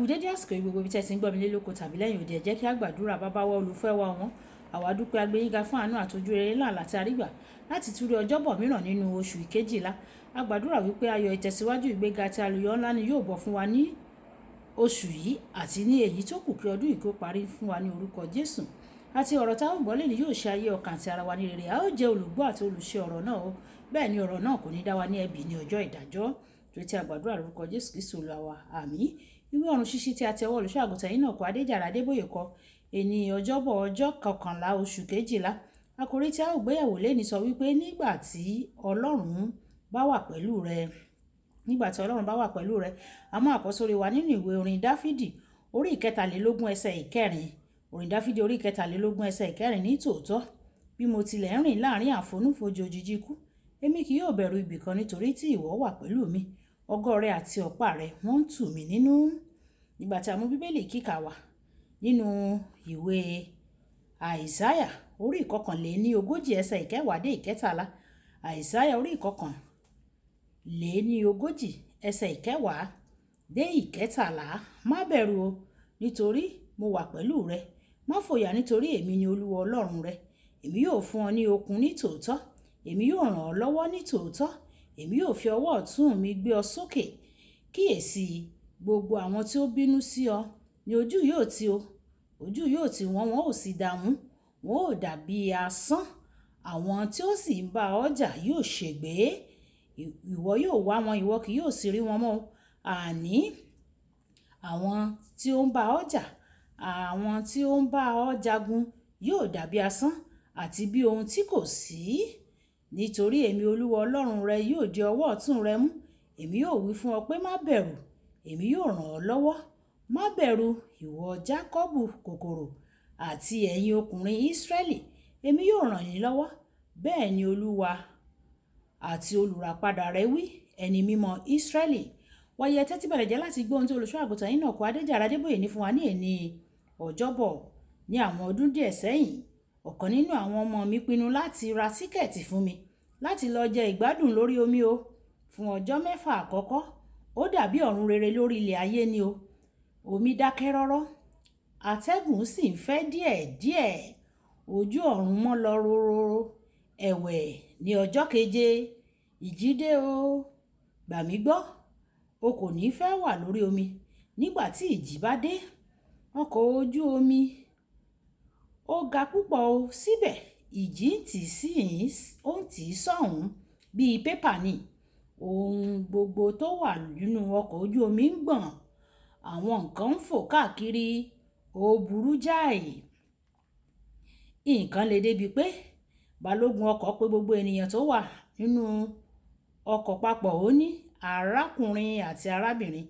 Kú dédé àsìkò yìí gbogbo ibi tí ẹ ti ń gbọ́ mi lé lóko tàbí lẹ́yìn odi, ẹ jẹ́ kí a gbàdúrà. Bàbá wa, olùfẹ́ wa ọ̀wọ́n. Àwa dúpẹ́, a gbé yín ga fún àánú àti ojú rere ńlá àti àrígbà láti tún rí ọjọ́bọ̀ mìíràn nínú oṣù kejìlá. A gbàdúrà wípé ayọ̀, ìtẹ̀síwájú, ìgbéga àti àlùyọ ńlá ni yóò bọ̀ fún wa ní oṣù yìí àti ní èyí tó kù kí ọdún yìí kó parí fún wa ní orúkọ Jésù. Àti ọ̀rọ̀ tá a ó gbọ́ lónìí yóò ṣe ayé ọkàn àti ara wa ní rere. A ó jẹ́ olùgbọ́ àti olùṣe ọ̀rọ̀ náà o. Bẹ́ẹ̀ ni ọ̀rọ̀ náà kò ní dá wa ní ẹ̀bi ní ọjọ́ ìdájọ́. Torí tí a gbàdúrà lórúkọ Jésù Kristi Olúwa wa. Àmín. Ìwé ọ̀run ṣíṣí tí a ti ọwọ́ olùṣọ́ àgùntàn yìí náà kọ, Adéjàre Adébóyè kọ. Èní ọjọ́bọ̀, ọjọ́ 11 oṣù kejìlá. Àkòrí tí a ó gbéyẹ̀wò lónìí sọ wípé nígbà tí Ọlọ́run bá wà pẹ̀lú rẹ. Nígbà tí Ọlọ́run bá wà pẹ̀lú rẹ. A mú àkọ́sórí wa nínú ìwé orin Dáfídì orí 23 ẹsẹ̀ 4. Orin Dáfídì orí 23 ẹsẹ̀ 4: ní tòótọ́, bí mo tilẹ̀ ń rìn láàrin àfonúfojì òjìji ikú, èmi kì yóò bẹ̀rù ibi kan, nítorí tí ìwọ wà pẹ̀lú mi. Ọ̀gọ rẹ àti ọ̀pá rẹ wọ́n ń tù mí nínú. Nígbà tí a mú Bíbélì kíkà wá nínú ìwé Àìsáyà orí 41 ẹsẹ̀ 10 dé 13. Àìsáyà orí 41 ẹsẹ̀ 10 dé 13. Má bẹ̀rù o, nítorí mo wà pẹ̀lú rẹ. Má fòyà, nítorí èmi ni Olúwa Ọlọ́run rẹ. Èmi yóò fún ọ ní okun ní tòótọ́. Èmi yóò ràn ọ́ lọ́wọ́ ní tòótọ́. Èmi yóò fi ọwọ́ ọ̀tún mi gbé ọ sókè. Kíyèsi, gbogbo àwọn tí ó bínú sí ọ ní ojú yóò tì o. Ojú yóò tì wọ́n, wọn ó sì dààmú. Wọn ó dàbí asán. Àwọn tí ó sì ń bá ọ jà yóò ṣègbé. Ìwọ yóò wá wọn, ìwọ kì yóò sì rí wọn mọ́. Àní àwọn tí ó ń bá ọ jà, àwọn tí ó ń bá ọ jagun yóò dàbí asán àti bí ohun tí kò sí. Nítorí èmi Olúwa Ọlọ́run rẹ yóò di ọwọ́ ọ̀tún rẹ mú. Èmi yóò wí fún ọ pé, má bẹ̀rù, èmi yóò ràn ọ́ lọ́wọ́. Má bẹ̀rù, ìwọ Jákọ́bù kòkòrò àti ẹ̀yin ọkùnrin Ísírẹ́lì, èmi yóò ràn yín lọ́wọ́. Bẹ́ẹ̀ ni Olúwa àti olùràpadà rẹ wí, ẹni mímọ́ Ísírẹ́lì. Wáyé, tẹ́tí bẹ̀rẹ̀ jẹ́ láti gbọ́ ohun tí olùṣọ́ àgùntàn yìí náà kọ, Adéjàre Adébóyè, ní fún wa ní èní ọjọ́bọ̀. Ní àwọn ọdún díẹ̀ sẹ́yìn, ọ̀kan nínú àwọn ọmọ mi pinnu láti ra tíkẹ̀ẹ̀tì fún mi láti lọ jẹ ìgbádùn lórí omi o. Fún ọjọ́ 6 àkọ́kọ́, ó dàbí ọ̀run rere lórí ilẹ̀ ayé ni o. Omi dákẹ́ rọ́rọ́, atẹ́gùn sì ń fẹ́ díẹ̀díẹ̀. Ojú ọ̀run mọ́ lọ rororo. Ẹ̀wẹ̀, ní ọjọ́ keje, ìjì dé o. Gbà mí gbọ́, o kò ní fẹ́ wà lórí omi nígbà tí ìjì bá dé. Ọkọ̀ ojú omi ó ga púpọ̀ o, síbẹ̀ ìjì ń tì sí ìhín, ó ń tì sọ́hùn bíi pépà ni. Ohun gbogbo tó wà nínú ọkọ̀ ojú omi ń gbọ̀n. Àwọn nǹkan ń fò káàkiri. Ó burú jáì. Nǹkan le débi pé balógun ọkọ̀ pé gbogbo ènìyàn tó wà nínú ọkọ̀ papọ̀. Ó ní, "Arákùnrin àti arábìnrin,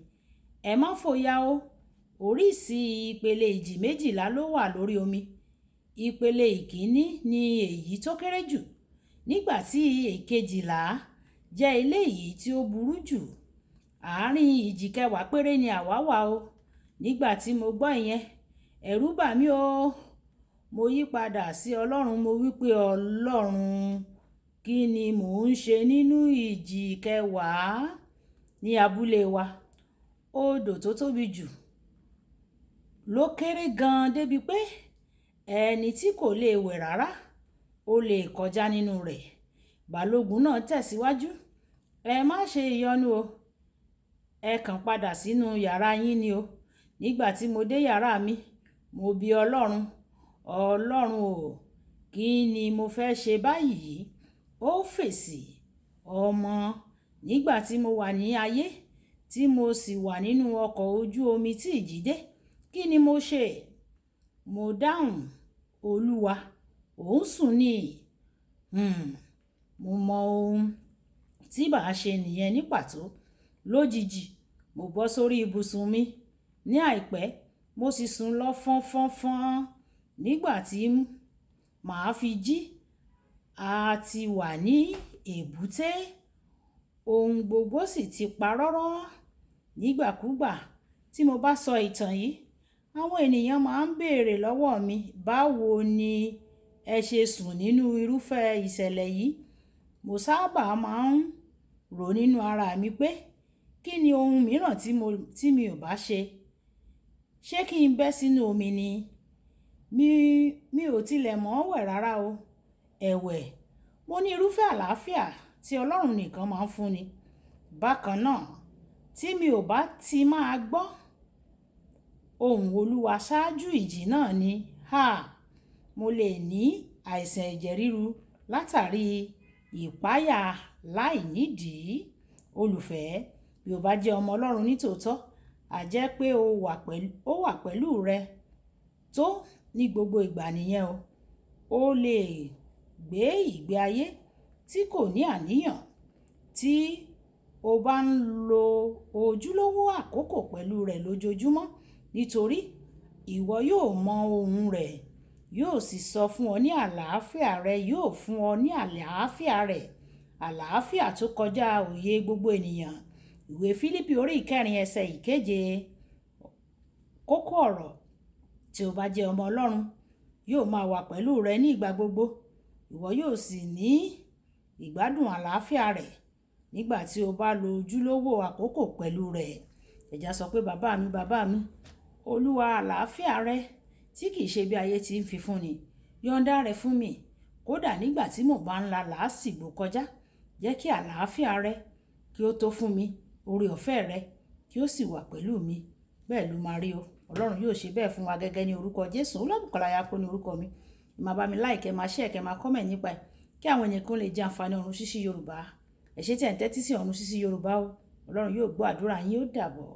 ẹ má fòyà o. Oríṣi ìpele ìjì 12 ló wà lórí omi. Ìpele ìkíní ni èyí tó kéré jù, nígbà tí èkejìlá jẹ́ eléyìí tí ó burú jù. Àárín ìjì kẹwàá péré ni àwa wà o." Nígbà tí mo gbọ́ ìyẹn, ẹ̀rù bà mí o. Mo yí padà sí Ọlọ́run, mo wí pé, "Ọlọ́run, kí ni mò ń ṣe nínú ìjì kẹwàá?" Ní abúlé wa, odò tó tóbi jù ló kéré gan débi pé ẹni tí kò lè wẹ̀ rárá ó lè kọjá nínú rẹ̀. Balógun náà tẹ̀síwájú, "Ẹ má ṣe ìyọnu o. Ẹ kàn padà sínú yàrá yín ni o." Nígbà tí mo dé yàrá mi, mo bi Ọlọ́run, "Ọlọ́run o, kí ni mo fẹ́ ṣe báyìí?" Ó fèsì, "Ọmọ, nígbà tí mo wà ní ayé, tí mo sì wà nínú ọkọ̀ ojú omi tí ìjì dé, kí ni mo ṣe?" Mo dáhùn, "Olúwa, ò ń sùn ni." Mo mọ ohun tí màá ṣe nìyẹn ní pàtó. Lójijì, mo bọ́ sórí ibùsùn mi. Ní àìpẹ́, mo sì sùn lọ fọnfọnfọn. Nígbà tí màá fi jí, a ti wà ní èbúté. Ohun gbogbo sì ti pa rọ́rọ́. Nígbàkúgbà tí mo bá sọ ìtàn yìí, àwọn ènìyàn máa ń béèrè lọ́wọ́ mi, "Báwo ni ẹ ṣe sùn nínú irúfẹ́ ìṣẹ̀lẹ̀ yìí?" Mo sábà máa ń rò nínú ara mi pé kí ni ohun mìíràn tí mi ò bá ṣe. Ṣé kí n bẹ́ sínú omi ni? Mi ò tilẹ̀ mọ̀ ọ́n wẹ̀ rárá o. Ẹ̀wẹ̀, mo ní irúfẹ́ àlàáfíà tí Ọlọ́run nìkan máa ń fún ni. Bákan náà, tí mi ò bá ti máa gbọ́ ohùn Olúwa ṣáájú ìjì náà ni, háà, mo lè ní àìsàn ẹ̀jẹ̀ ríru látàrí ìpayà láìnídìí. Olùfẹ́, bí o bá jẹ́ ọmọ Ọlọ́run nítòótọ́, a jẹ́ pé ó wà pẹ̀lú rẹ tó ní gbogbo ìgbà nìyẹn o. Ó lè gbé ìgbé ayé tí kò ní àníyàn tí o bá ń lo ojúlówó àkókò pẹ̀lú rẹ̀ lójoojúmọ́. Nítorí ìwọ yóò mọ ohùn rẹ̀, yóò sì sọ fún ọ ní àlàáfíà rẹ̀, yóò fún ọ ní àlàáfíà rẹ̀, àlàáfíà tó kọjá òye gbogbo ènìyàn. Ìwé Fílípì orí ìkẹrin ẹsẹ̀ ìkeje. Kókó ọ̀rọ̀: tí o bá jẹ́ ọmọ Ọlọ́run, yóò máa wà pẹ̀lú rẹ ní ìgbà gbogbo. Ìwọ yóò sì ní ìgbádùn àlàáfíà rẹ̀ nígbà tí o bá lo ojúlówó àkókò pẹ̀lú rẹ̀. Ẹ̀já sọ pé, bàbá mi, bàbá mi, Olúwa àlàáfíà rẹ tí kì í ṣe bí ayé ti ń fi fún ni, yọ̀ǹda rẹ̀ fún mi. Kódà nígbà tí mò bá ń la làásìgbò kọjá, jẹ́ kí àlàáfíà rẹ kí ó tó fún mi, oore ọ̀fẹ́ rẹ kí ó sì wà pẹ̀lú mi. Bẹ́ẹ̀ ló máa rí o. Ọlọ́run yóò ṣe bẹ́ẹ̀ fún wa gẹ́gẹ́ ní orúkọ Jésù. Olúwabùkọ́lá Ayáko ní orúkọ mi. Ẹ máa bá mi like, ẹ máa share, kẹ máa comment nípa ẹ̀ kí àwọn ènìyàn kan lè jẹ àǹfààní Ọ̀run Ṣíṣí Yorùbá. Ẹ ṣé tí ẹ̀ ń tẹ́tí sí Ọ̀run Ṣíṣí Yorùbá o. Ọlọ́run yóò gbọ́ àdúrà yín, ó dàbọ̀.